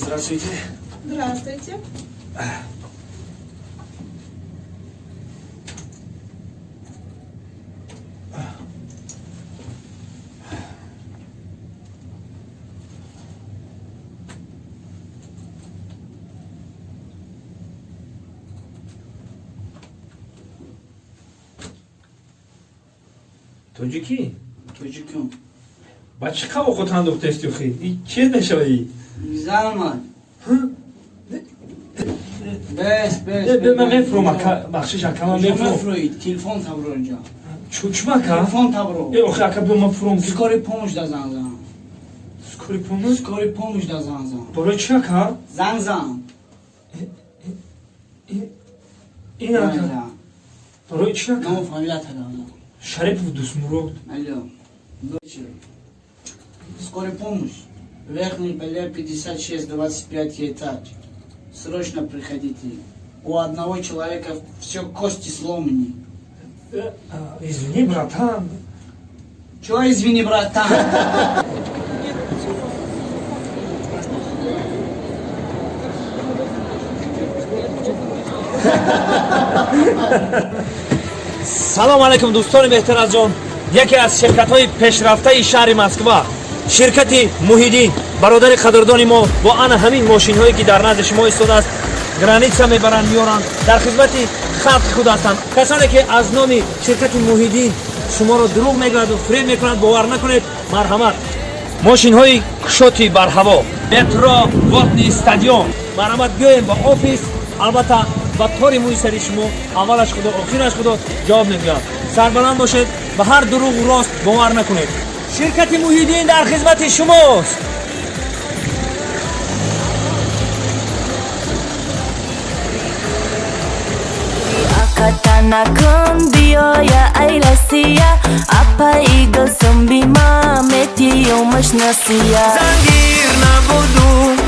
Здравствуйте. Здравствуйте. Тоҷикӣ? Тоҷикум. Ба чӣ қавоқот андохтести, охи? И чиз мешаваи? Заман. Бес, бес. Ман мефуром, ака, бахшиш, ака, ман мефуром. Мефурӯи, телефон табро инҷа. Чума, ака? Телефон табро. Э, охи, ака, биё, ман фуром. Скорый помощь да занг зан. Скорый помощь? Скорый помощь да занг зан. Барои чӣ, ака? Занг зан. Ин, ака, барои чӣ, ака? Ному фамилия тада. Шарипов Дусмурод. Алло. Вечер. Скорый помощь. Верхний Поля, 56, 25 этаж. Срочно приходите. У одного человека все кости сломаны. Э, а, извини, братан. Чего извини, братан? Салом алейкум, дӯстони беҳтаразҷон. Яке аз ширкатҳои пешрафтаи шаҳри Москва, ширкати Муҳиддин, бародари қадрдони мо, бо ана ҳамин мошинҳое, ки дар назди шумо истодааст, граница мебаранд, меёранд, дар хизмати халқи худ ҳастанд. Касоне ки аз номи ширкати Муҳиддин шуморо дурӯғ мегӯяду фиреб мекунад, бовар накунед. Марҳамат, мошинҳои кушоти барҳаво, метро Водный стадион. Марҳамат, биёем ба офис. Албатта, ба тори мӯи сари шумо аввалаш Худо, охираш Худо ҷавоб мегӯяд. Сарбаланд бошед, ба ҳар дурӯғу рост бовар накунед. Ширкати Муҳиддин дар хизмати шумост. Акатанакун биёя, ай Россия, апаи гулсумби ма метиёмаш насия. Зангир набуду.